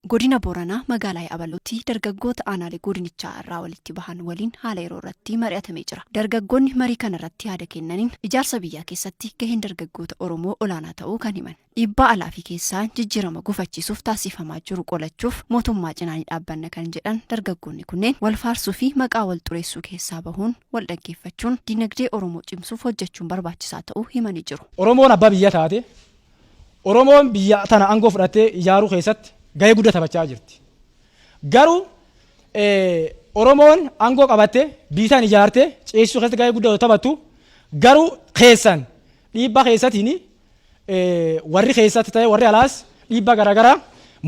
Godina Booranaa magaalaa Yaabalootti dargaggoota aanaalee godinichaa irraa walitti bahan waliin haala yeroo irratti mari'atamee jira. Dargaggoonni marii kana irratti yaada kennaniin ijaarsa biyyaa keessatti gaheen dargaggoota Oromoo olaanaa ta'uu kan himan. Dhiibbaa alaa fi keessaa jijjiirama gufachiisuuf taasifamaa jiru qolachuuf mootummaa cinaa ni dhaabbanna kan jedhan dargaggoonni kunneen wal faarsuu fi maqaa wal xureessuu keessaa bahuun wal dhaggeeffachuun dinagdee Oromoo cimsuuf hojjechuun barbaachisaa ta'uu himanii jiru. Oromoon abbaa biyya taate, Oromoon biyya tana aangoo fudhattee ijaaruu keessatti gahee guddaa taphachaa jirti. Garuu Oromoon aangoo qabattee biyya tana ijaartee ceesisuu keessatti gahee guddaa taphattu, garuu keessan dhiibbaa keessatiin warri keessatti ta'e warri alaas dhiibbaa garaagaraa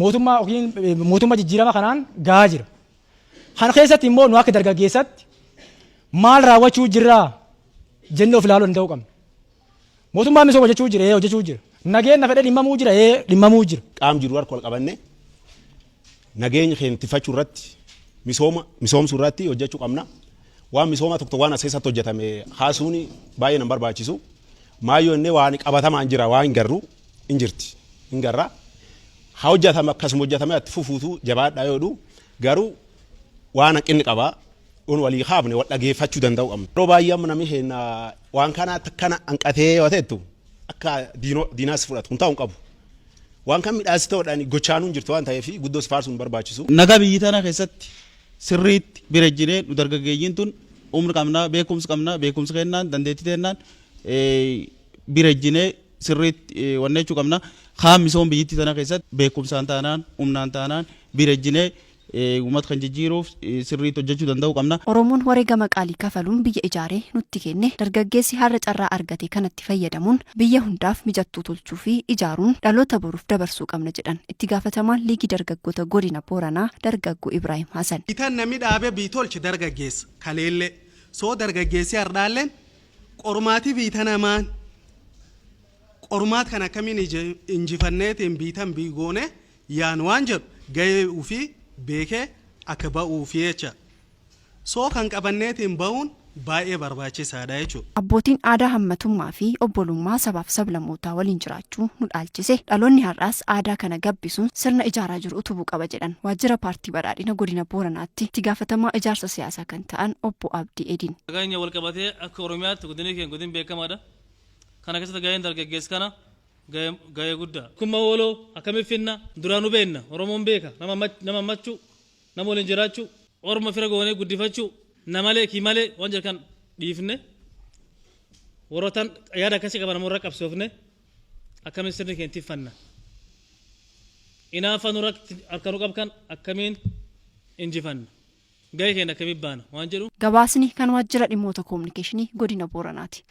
mootummaa yookiin mootummaa jijjiirama kanaan gahaa jira. Kana keessatti immoo nu akka dargaggeessatti maal raawwachuu jirraa jennee of ilaaluu danda'uu qabna. Mootummaan misooma hojjechuu jira, ee hojjechuu jira. Nageenya fedhee dhimmamuu jira, ee dhimmamuu jira. Qaam jiru harka wal qabanne nageenya keenya tifachuu irratti, misooma misoomsuu irratti hojjechuu qabna. Waan misooma tokko waan as keessatti hojjetame kaasuun baay'ee nan barbaachisu. Maayyoo inni waan qabatamaan jira, waan hin garru hin jirti hin garra. Haa hojjetame, akkasuma hojjetame itti fufuutu jabaadhaa yoo jedhu, garuu waan hanqinni qabaa. Un walii kaafne wal dhageeffachuu danda'u qabna. Yeroo baay'ee amma namni keenya waan kana kana hanqatee yoo ta'ettu akka diinaas fudhatu kun ta'uu hin qabu. Waan kan midhaas ta'uudhaan gochaanuu hin jirtu waan ta'eef guddoo si faarsuun hin barbaachisu. Nagaa biyyi tana keessatti sirriitti bira jiree nu dargaggeeyyiin tun humna qabnaa, beekumsa qabnaa, beekumsa kennaan, dandeettii tennaan bira jinee sirriitti wanna jechuu qabna. Kaan misooma biyyittii tana keessatti beekumsaan taanaan, humnaan taanaan bira jinee uummata kan jijjiiruuf sirriitti hojjechuu danda'uu qabna. Oromoon wareegama qaalii kafaluun biyya ijaaree nutti kenne, dargaggeessi har'a carraa argate kanatti fayyadamuun biyya hundaaf mijattuu tolchuu fi ijaaruun dhaloota boruuf dabarsuu qabna jedhan itti gaafatamaan Liigii Dargaggoota Godina Booranaa Dargaggoo Ibraahim Hasan. Bitan nami dhaabe bii tolche dargaggeessa kaleellee soo dargaggeessi hardhaalleen qormaati biita namaan qormaat kan akkamiin injifanneetiin biitan bii goone yaan waan jedhu gahee ufii beekee akka ba'uufi jecha. Soo kan qabanneetiin ba'uun baay'ee barbaachisaadha jechuudha. Abbootiin aadaa hammatummaa fi obbolummaa sabaaf sablammootaa waliin jiraachuu nu dhaalchise, dhaloonni har'aas aadaa kana gabbisuun sirna ijaaraa jiru utubuu qaba jedhan Waajjira Paartii Badhaadhina Godina Booranaatti itti gaafatamaa ijaarsa siyaasaa kan ta'an Obbo Abdii Edin. Nageenya wal qabatee akka Oromiyaatti godinni keenya godin beekamaadha. Kana keessatti gaheen dargaggeessa kana gahee guddaa. Tokkummaa waloo akkamitti finna? Duraa nu beekna. Oromoon beeka. Nama hammachuu, nama waliin jiraachuu, orma fira goonee guddifachuu, namalee kii malee waan jedhu kan dhiifne, warroota yaada akkasii qaban ammoo irra qabsoofne akkamiin sirni keenya tiffanna. Inaafa nurra harka nu qabkan akkamiin injifanna. Gahee keenya akkamiin baana waan jedhu. Gabaasni kan Waajjira Dhimmoota Kominikeeshinii Godina Booranaati.